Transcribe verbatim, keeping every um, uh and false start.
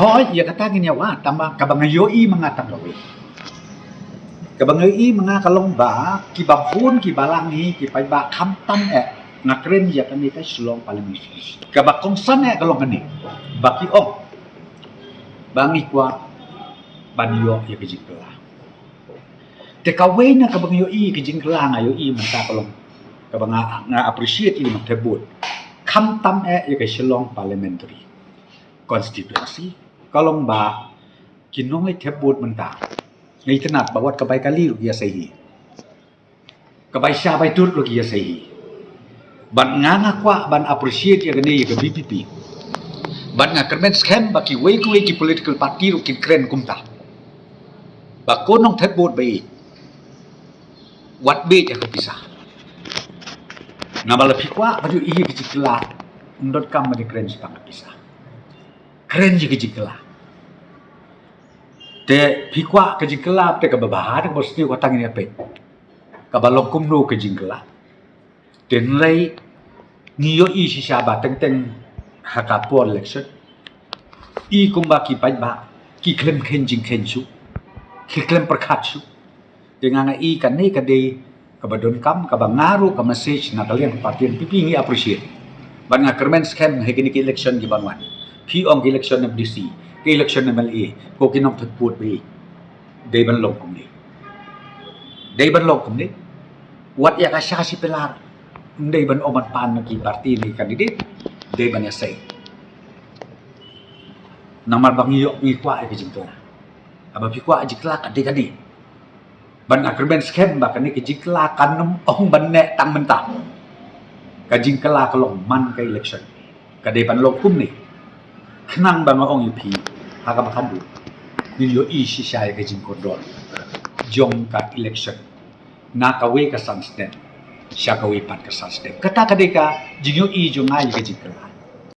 Oi, ïa kata ngin ïa wad, tangba kaba nga ïohi ma nga tang kawei. Kaba nga ïohi ma nga ka long ba kiba bun ki balang hi, ki paidbah, khamtam eh, nga kren ïa kane ka Shillong Parliamentary Seat. Kaba kongsan eh ka long kane, ba ki ong ba ngi kwah ban ïoh ïa ka jingkylla. Te kawei na kaba nga ïohi ka jingkylla, nga ïohi mynta ka long, kaba nga, nga appreciate ïa i nongthep vote, khamtam eh ïa ka Shillong Parliamentary Constituency, ka long ba ki nongleit thep vote mynta, nga itynnad ba wat ka bai kali ruh ki ïa sei hi, ka bai sha bai tut ruh ki ïa sei hi. Bad nga, nga kwah ban appreciate ïa kane ïa ka VPP. Bad nga kyrmen skhem ba kiwei kiwei ki political party ruh kin kren kumta, ba ko nongthep vote ba ïeit, wat bit ïa ka pisa. Namar lada phi kwah ban ïohi ïa ka jingkylla, ym donkam ban ïa kren shaphang ka pisa. Kren ïa ka jingkylla. Te phi kwah ka jingkylla, te kaba bha, te kaba sniew, kata ngin ïa peit, kaba long kumno ka jingkylla. Te hynrei ngi ïohi shisha ba teng teng ha ka por election, i kumba ki paidbah ki khlem kheiñ jingkheiñ shuh, ki khlem pyrkhat shuh. Te nga, nga i kane ka dei kaba donkam, kaba nga ruh ka message na ka liang party NPP ngi appreciate. Bad nga kyrmen skhem ha kine ki election ki ban wan, phi ong ki election MDC, ki election MLA, ko ki nongthep vote ba ïeit, dei ban long kumne. Dei ban long kumne. Wat ïa ka sha shi pela, ym dei ban ong ban pan na ki party ne candidate, dei ban ïa sei. Namar ba ngi ïoh, ngi kwah ïa ka jingkylla. Haba phi kwah jingkylla, ka dei kane. Bad nga kyrmen skhem ba kane ka jingkylla kan ym ong ban neh tang mynta. Ka jingkylla ka long man ka election. Ka dei ban long kumne. Khnang ba nga ong ïa phi, ha kaba khatduh, ngin ïohi shisha ïa ka jingkordor jong ka election, na kawei ka san snem sha kawei pat ka san snem. Kata ka dei ka jingïohi jong nga ïa ka jingkylla.